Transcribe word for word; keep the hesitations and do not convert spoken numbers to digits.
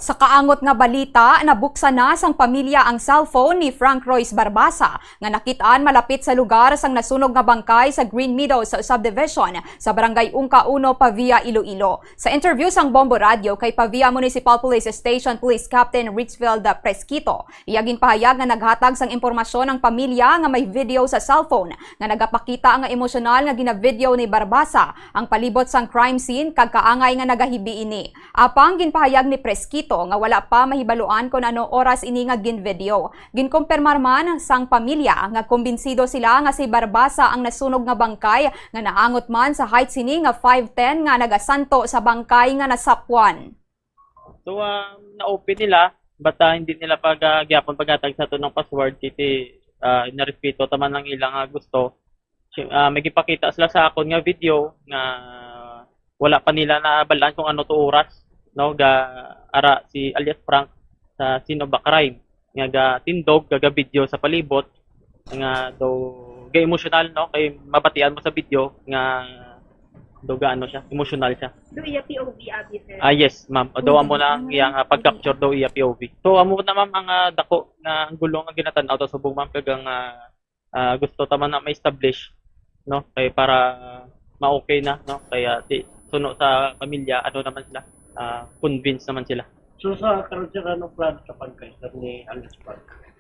Sa kaangot nga balita, nabuksan na sang pamilya ang cellphone ni Frank Royce Barbasa nga nakit-an malapit sa lugar sang nasunog nga bangkay sa Green Meadows Subdivision sa Barangay Ungka Uno, Pavia, Iloilo. Sa interview sang Bombo Radio kay Pavia Municipal Police Station Police Captain Richfield Presquito, iya ginpahayag nga naghatag sang impormasyon ang pamilya nga may video sa cellphone nga nagapakita nga emosyonal nga ginavideo ni Barbasa ang palibot sang crime scene kag kaangay nga nagahibi ini. Apang ginpahayag ni Presquito nga wala pa mahibaluan kon ano oras ini nga ginvideo. Ginkumpirmar man sang pamilya nga kumbinsido sila nga si Barbasa ang nasunog nga bangkay nga naangot man sa height sini nga five ten nga nagasanto sa bangkay nga nasapwan. So, ah, na-open nila, but ah, hindi nila pag ah, gyapon paghatag sa aton ng password, kasi ah, narespeto ta man ang ilang ah, gusto. Si- ah, may gipakita sila sa akon nga video nga wala pa nila nabalaan kung ano to oras, no, ga ara si alias Frank sa scene of a crime nga gatindog, gagavideo sa palibot nga daw ga-emotional, no, kay mabatian mo sa video nga daw gaano siya, emotional siya. Do iya P O V abi, sir? Ah, yes, ma'am. Daw amo na ang iyang ah, pag-capture daw iya P O V. So amo na, ma'am, ang ah, dako nga ang gulo nga ginatan-aw ta subong, ma'am, kag ang ah, ah, gusto ta man na ma-establish, no, kay para ma-okay na, no, kaya di suno sa pamilya, ano naman sila, ah, convince naman sila. So sa karon, sir, anong plano sa pagkaisar ni Alice Park?